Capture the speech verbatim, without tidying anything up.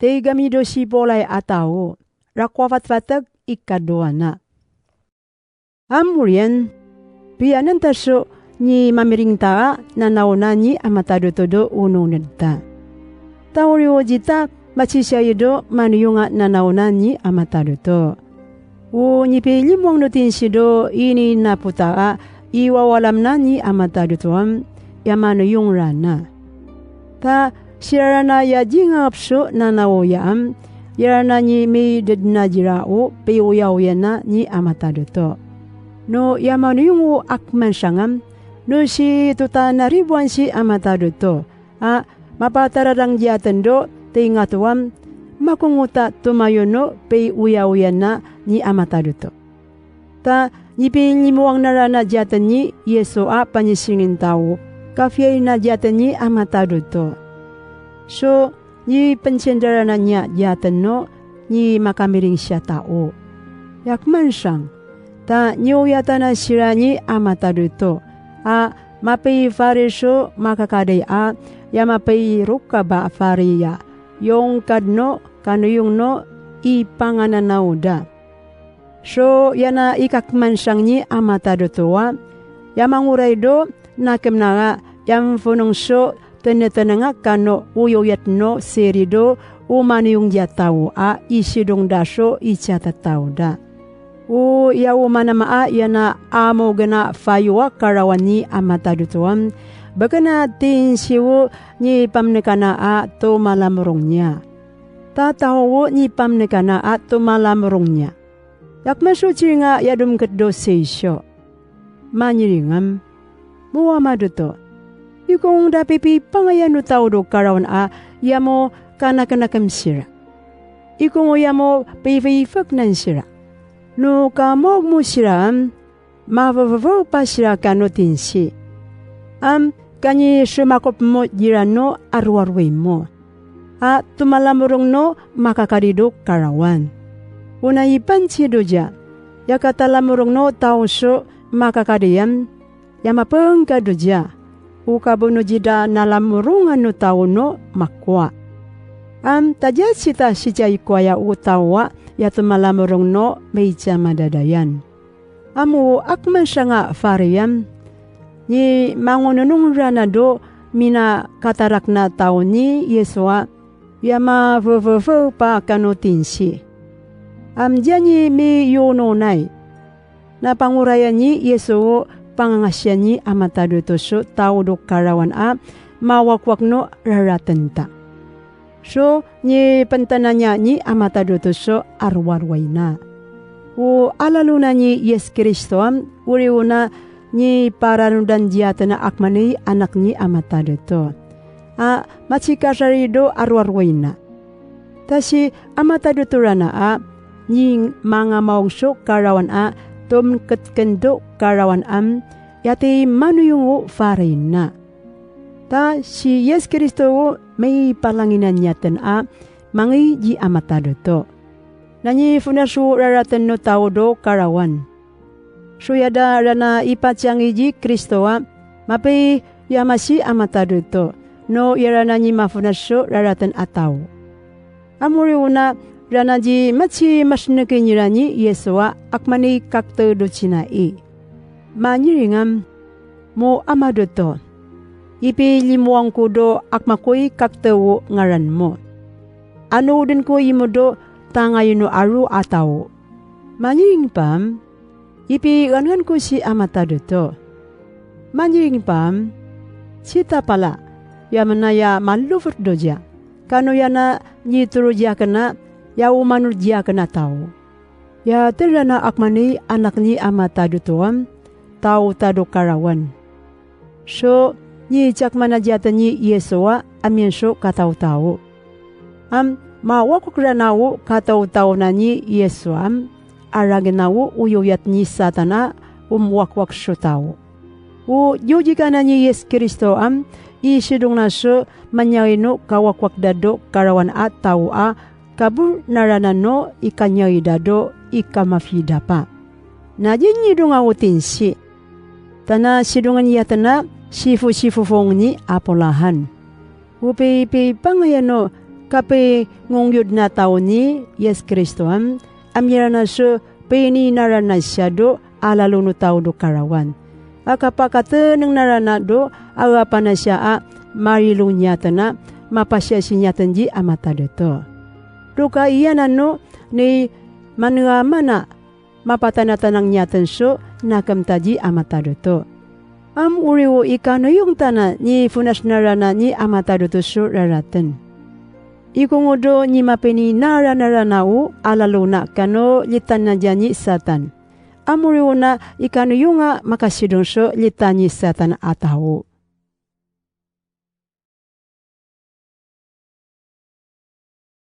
Ti kami to sipolay a tao, rakowa fatfatek i kadoana. Amoriyan, piyanan taso ni mamiring ta a nanaonan ni a matado to do o noned ta. Tawriw cita macisiyay do maniyong a nanaonan ni a matado to. O nipilimwang no tingsi do ini napota a i wawa lamnan ni a matado to am, ya maniyong rana. Ta sirarana ya cingap so nanaoya am, irana ni mided na cira o piwoyawoyana ni a matado to. No ya maniyong o akman sangam, no sitotanariboan si a matado to a mapatararang ciyaten do tingato am, makongota tomayo no piwoyawoyana ni a matado to. Ta nipilimwang nara na ciyaten ni Yiso a panisingin tao, kafiyay na ciyaten ni a matado to. So nipencendrarana niya ciyaten no nimakamiring siya tao. Ya keman saan, ta niyoyatana sira ni a matado to a mapifari so makakadi a, ya mapirokap a fari ya, yongkad no kaniyong no i pangananaw da. So yana i kakeman saan ni a matado to a, ya mangoray do nakem nara, ya mifonong so tenetenenga kano o yoyat no siri do o maniyong ya tao a i sidong da so i ciyata tao da. O ya o manama a yana amogen a fayowa karawan ni a matado to a, beken a tingsi o nipamenekana a tomalamorong niya. Tataho o nipamenekana a tomalamorong niya. Ya keman so ciring a ya domeket do sisyo. Mangiringem, mo wama doto. Ikong da pipipangayan no tao do karawan a ya mo kanakenakem sira. Ikong o ya mo pififeknan sira. No kamaok mo sira, mafefefe pa sira kano tingsi. Am, kanisemakop mo cira no aroaroy mo. A tomalamorong no makakadi do karawan. O nai panci doca, ya katalamorong no tao so makakadiyan, ya mapengka doca. O kabo no cida nalamorongan no tao no makowa. Am, taja cita sicay kowaya o tao a ya tomalamorong no micamadadayan. Amo akman sanga fariyan, nimangononong rana do minakatarak na tao ni Yiso a, ya mafefefe pa kano tingsi. Am, ciyani miyononay. Napangorayan ni Yiso o pangangasiyan ni a matado to so tao do karawan a mawakwak no raraten ta. So nipentananya ni a matado to so aroarowayna. O alalonan ni Yis Kristo a, o riwona niparanodan ciyaten a akmani anak ni a matado to. A macikasari do aroarowayna. Tasi a matado to rana a, nimangamaong so karawan a tomketken to karawan a, ya timaniyong o farina. Ta si Yis Kristo o mipalanginan niyaten a mangici a matado to. Nani fonas o raraten no tao do karawan. Soyada rana i pacangi ci Kristo a, mapiyamasi a matado to, no ira nani mafonas so raraten a tao. Amori ona rana ci macimasneki nira ni Yiso a akmani kakto do cinai. Mangiringan, mo amadoto. Ipilimoang ko do akmakoy kakto o ngaran mo. Ano den ko imo do tangay no aro a tao. Mangiring pam, ipigangan ko si a matado to. Mangiring pam, sita pala, ya menaya malofot doca. Kano yana nitoro ciyaken a, ya o manoro ciyaken a tao. Ya tera na akmani anak ni a matado to a, tao ta do karawan. So, nicakman a ciyaten ni Yiso a, amin so kataotao. Am, mawakwak rana o kataotaona ni Yiso a, arangin aw o yoyat ni Satan a, o mowakwak so tao. O yojikanan ni Yis Kristo a, i sidong na so manyay no kawakwak da do karawan a tao a, kabor naranan no i kanyay da do i kamafida pa. Nacini dong aw o tingsi. Tana sidongan iyaten a sifosifo fong ni Aporahan. O pipipangayan no Kapingongyod na tao ni Yis Kristoan, a mirana so pininaranay siya do a lalo no tao do karawan. Aka pakateneng narana do a apanay siya a malilong niyaten a mapasiasi niyaten ji a matado to. Doka iyanan no ni maneaman a mapatanatanang niyaten so nakem ta ji a matado to. Amo riwo i kanoyong tana nifonas narana ni a matado to so raraten. Ikongodo ni mapininara narana o a lalo na kano litan na diya ni Satan. Amo riwo na i kanoyong a makasidong so litan ni Satan a tao.